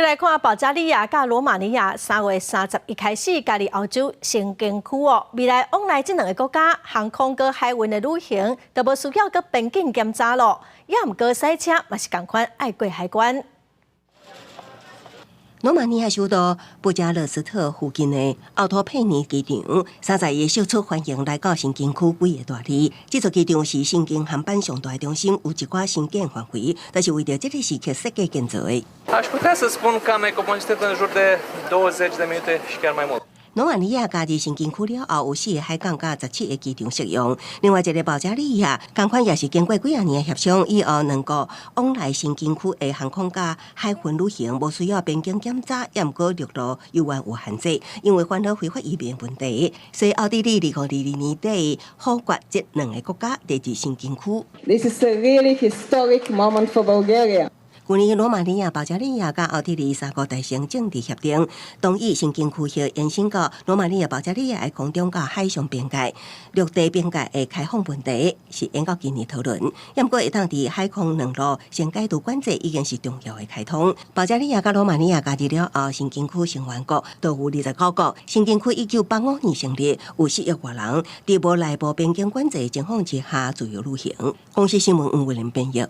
閣來看保加利亞佮羅馬尼亞3月31開始加入歐洲申根區哦。未來往來這兩个國家航空佮海運的旅行，都無需要閣邊境檢查囉。也毋過賽車嘛是仝款愛過海關。羅馬尼亞首都布加勒斯特附近的奧托佩尼機場，31釋出歡迎來到申根區幾个大字。這座機場是申根航班上大中心，有一寡申根範圍，都是為著這个時刻設計建造的。 Aș putea să spun că am economisit în jur de 20 de minute și chiar mai mult. 羅馬尼亞加入申根區了後，有四个海港佮17个機場適用。另外一个保加利亞，仝款也是經過幾仔年的協商，以後兩國往來申根區的航空佮海運旅行，無需要邊境檢查，也毋過陸路猶原有限制，因為煩惱非法移民問題。所以奧地利2022年底否決這兩个國家列入申根區。 This is a really historic moment for Bulgaria. 去年羅馬尼亞、保加利亞佮奧地利三國達成政治協定，同意申根區域延伸到羅馬尼亞、保加利亞的空中佮海上邊界、陸地邊界的開放問題，是延到今年討論。毋過會當佇海空兩路先解除管制，已經是重要的開通。保加利亞佮羅馬尼亞加入了後，申根區成員國都有29國。申根區1985年成立，有4億外人佇無內部邊境管制的情況之下自由旅行。公視新聞黃偉玲編譯。